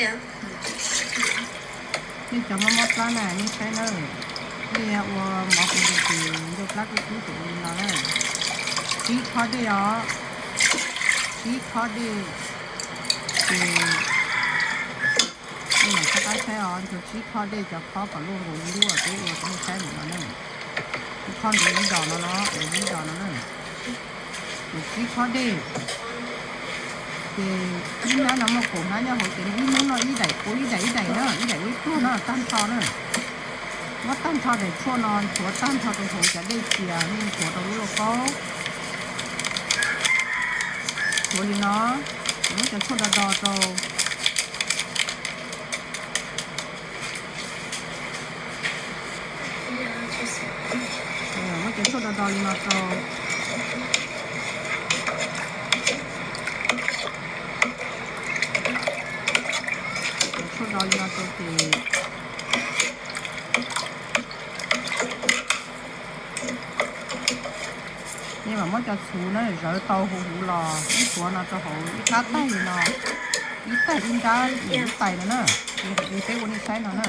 Nej cov mob mob plab na nej saib na, nej ua mov kuv li ces ncauj plab kub kub ces ua li no na. Tsib khob dej os, tsib khob dej ces nej mam rov qab saib os, nchuav tsib khob dej cov khob kom luaj nkaus li lub peb ua rau nej saib ntawm no na. Ib khob nchuav ib dos no no, nchuav ib dos no na. Ces tsib khob dej, ces ib hnab no muaj kaum hnab nyob hauv ces nej ib hnub noj ib daim ua ib daim ib daim na, ib daim ua ib pluag na tag nrho na. Muab tag nrho daim tshuaj no nchuav tag nrho rau hauv cov dej cia nej nchuav rau lub lauj kaub. Nchuav li no, muab cov tshuaj do do rau. Muab cov tshuaj do do li no rau. Cov tshuaj do li no rau ces nej mam muab cov txhuv na zawv tau huv huv los ib txhuav no rau hauv ib qab taig li no, ib taig ib nrab li ib tais no na, li peb ua nej saib no na.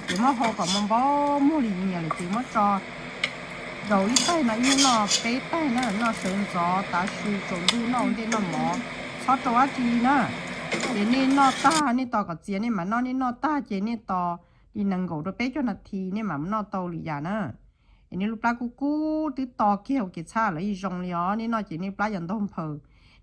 Ces muab hau kom npau npau muag li nyias lawm ces muab tso rau ib taig no ib hnub noj peb taig na, noj sawv ntxov tav su tsaus ntuj noj ua ntej noj mov, txhob rau dab tsi li na. Ces nej noj tag nej tos kom txias nej mam noj, nej noj tag ces nej tos li nees nkaum rau peb caug nas this nej mam noj tau lwm yam na. Es nej lub plab kub kub twb to kiag ua kev txhaj lawm yeej zoo li os, nej noj ces nej plab yuav ntaug nphaws.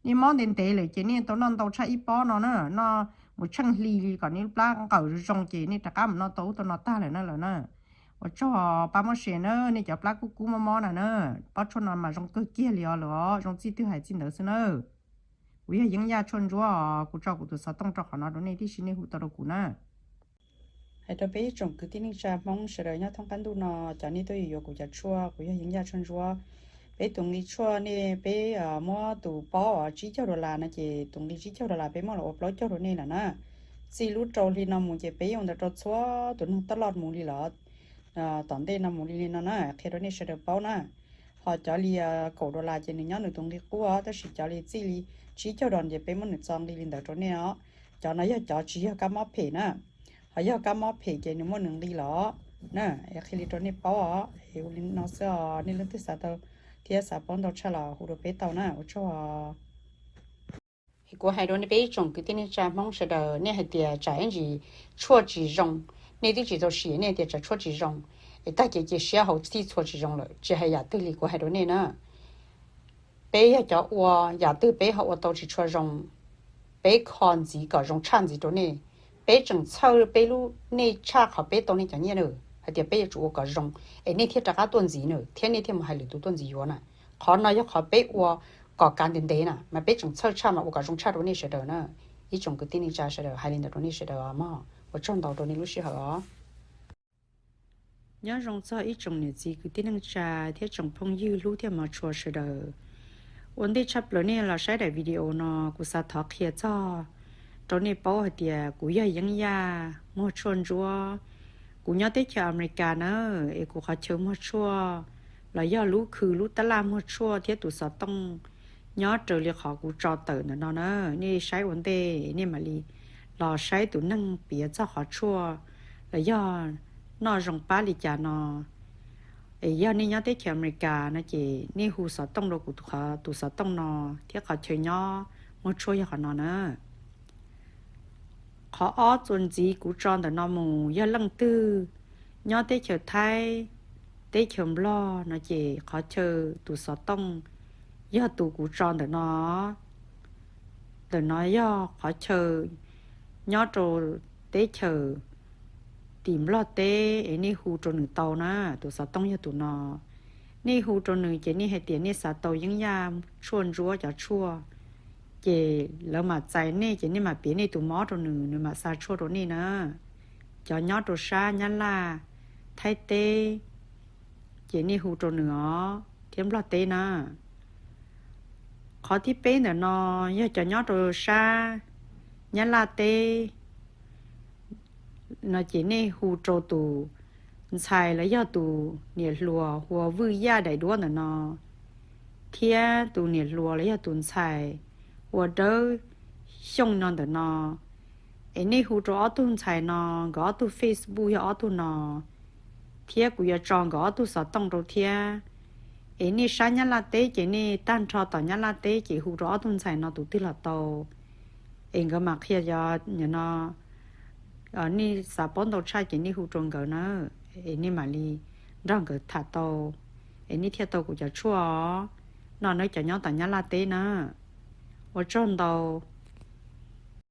Nej mob ntev ntev lawm ces nej tau noj ntau tshaj ib pob no na, noj mus tsheej hli li kom nej lub plab nqawm zoo zoo ces nej rov qab mus noj tau ub tau no tag lawm na lawm na. Ua tsaug pab Moj Sev na, nej cov plab kub kub mob mob na na, pob tshuaj no mas zoo kawg kiag li os lawm os, zoo txij twg hais txij ntawd xwb na. Kuv yog Yeeb Yaj Tshuaj Ntsuab os, kuv tso kuv tus xov tooj rau qhov no rau nej tib si nej hu tau rau kuv na. Hais rau peb ib tsoom kwv tij neej tsa Hmoob sawv daws nyob thoob qab ntuj no, cov nej tuaj yuav yuav kuv cov tshuaj, kuv yog Yeeb Yaj Tshuaj Ntsuab. Peb tus nqi tshuaj nej peb muab tus paub tsib caug dollar no ces tus nqi tsib caug dollar peb muab los ua plaub caug rau nej lawm na. Txij lub rau hli no mus ces peb yeej ua ntawd rau txhua tus neeg taj loj mus li lawm, tom ntej no mus li li no na, qhia rau nej sawv daws paub na. Ho cov li kaum dollar ces nws nyob nws tus nqi qub os, tab sis cov li txij li tsib caug dollar ces peb muab nws txo nqi li ntawd rau nej os. Cov no yog cov tsis yog kab mob phem na, ho yog kab mob phem ces nws muaj nws nqi los na. Es qhia li rau nej paub os, es ua li no xwb os, nej leej twg xav tau thiab xav paub ntau tshaj los hu rau peb tau na, ua tsaug os. Es kuv hais rau nej peb ib tsoom kwv tij neej tsa Hmoob sawv daws, nej hais tias tsam ib ntsis tshuaj tsis zoo, nej twb tsis tau sim nej tias tsam tshuaj tsis zoo, es tag kev cia siab hauv txhij txhua tsis zoo lawm, tsis hais yam twg li kuv hais rau nej na. Peb yog cov ua, yam twg peb ho ua tau tsis tshua zoo, peb kho ntxiv kom zoo tshaj ntxiv rau nej. Peb tseem txhawj peb lub, nej tshaj qhov peb tau nej cov nyiaj na, hais tias peb yuav tsum ua kom zoo, es nej thiaj rov qab tuaj ntxiv na, thiab nej thiaj mus hais lwm tus tuaj ntxiv yuav na. Qhov no yog qhov peb ua kom kav ntev ntev na, mas peb tseem txhawj tshaj mas ua kom zoo tshaj rau nej sawv daws na. Ib tsoom kwv tij neej tsa sawv daws, hais li ntawd rau nej sawv daws os mog, ua tsaug ntau rau nej lub sij hawm os. Nyob zoo txog ib tsoom niam txiv kwv tij neej tsa thiab tsoom phooj ywg hlub thiab hmov tshua sawv daws. Ua ntej tshaj plaws nej los saib daim video no, kuv xav thov qhia txog rau nej paub hais tias kuv yog Yeeb Yaj muag tshuaj ntsuab. Kuv nyob teb chaws Amelikas na, es kuv qhov chaw muag tshuaj los yog lub khw lub tab laj muag tshuaj thiab tus xov tooj nyob raws li qhov kuv tso tawm ntawm no na. Nej saib ua ntej nej mam li los saib tus neeg piav txog qhov tshuaj los yog noj zoo pab li cas no. Es yog nej nyob teb chaws Amelikas no ces nej hu xov tooj rau kuv tus xov tooj no, thiab qhov chaw nyob muag tshuaj yog qhov no na. Qhov ob txuas ntxiv kuv tso ntawm no mus, yog leej twg nyob teb chaws Thaib, teb chaws Nplog no ces qhov chaw tus xov tooj yog tus kuv tso ntawm no. Ntawm no yog qhov chaw nyob rau teb chaws tim Nplog teb es nej hu rau nws tau na, tus xov tooj yog tus no. Nej hu rau nws ces nej hais tias nej xav tau Yeeb Yaj tshuaj ntsuab cov tshuaj, ces lawv mam txais nej ces nej mam piav nej tus mob rau nws, nws mam xa tshuaj rau nej na. Cov nyob rau sab Nyab Laj, Thaib teb, ces nej hu rau nws os, thiab Nplog teb na. Qhov thib peb ntawm no yog cov nyob rau sab Nyab Laj teb no ces nej hu rau tus ntxhais los yog tus niam hluas hu ua Vwj Yaj daim duab ntawm no, thiab tus niam hluas los yog tus ntxhais hu ua Dawb Xyooj no ntawm no. Es nej hu rau ob tug ntxhais no, nkawd ob tug Facebook yog ob tug no, thiab kuv yuav tso nkawd ob tug xov tooj rau thiab. Es nej sab Nyab Laj teb ces nej tag nrho tom Nyab Laj teb ces hu rau ob tug ntxhais no tus twg los tau. Es nkawd mam qhia, yog no nej xav paub ntau tshaj ces nej hu rau nkawd na, es nej mam li nrog nkawd tham tau, es nej thiaj tau kuv cov tshuaj os. No nawb cov nyob tom Nyab Laj teb na. Ua tsaug ntau.